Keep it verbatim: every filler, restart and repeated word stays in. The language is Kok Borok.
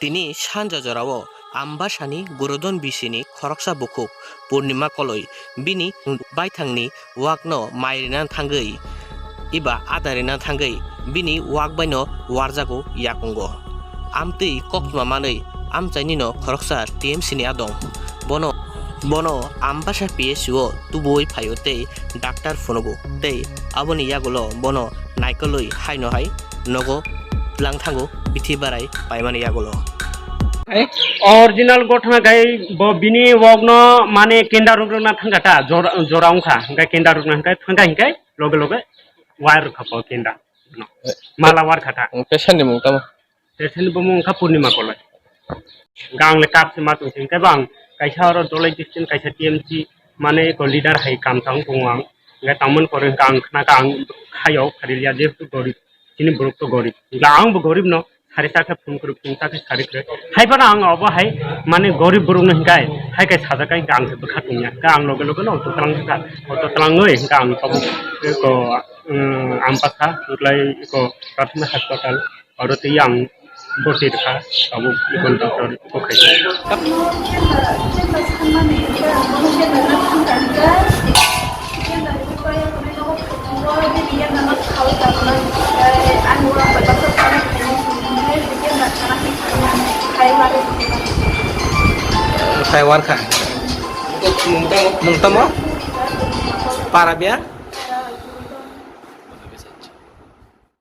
Tini sanja jorao Ambasani Gurudon bisini khoroksa bukhuk Purnima Koloi bini baithangni wakno mai rina thangwi eba ada rina thangwi bini wak baino warjago yakungo. Amtwi koktma manwi amchainino khoroksa T M C ni adong. Bono, bono Ambasa P S C o tubui phaio tei doctor phunugo tei aboni yagulo bono naikolwi haino hai nogo tlang thango bithi barai paimani yagulo. Original gotna gai bo bini wokno mane kenda ruk rukna thangkha ta, jora, jora wngkha, hingkhe kenda rukna hingkhe thangkha hingkhe loge loge wire rwkha bo kenda. Mala warkha ta. Hingkhe sani mung tamo? Session bo mung wngkha Purnima Koloi. Hingkhe ang le kap se ma tong se, hingkhe bo ang kaisa oro Dolai district kaisa T M C mane eko leader hai kam tang tongo ang. Hingkhe tangmani pore hingkhe ang khna kha ang khayo khariliya jehetu gorib, chini borok to gorib. Hingkhe ang bo gorib no sari ta khe phone kwrwi phone ta khe sari kwrwi. Hai phano ang obo hai mane gorib borok no hingkhe hai khe sajak kha hingkhe ang se bwkha tongya. Hingkhe ang loge loge no auto twlang kha, auto twlangwi hingkhe ang tabuk eko, um, Ampasa hingkhlai eko Prathomik Hospital. Aro tei ang borti rwkha, tabuk ikon doctor bukhai. Taiwan kha. Mung tamo? Para biya?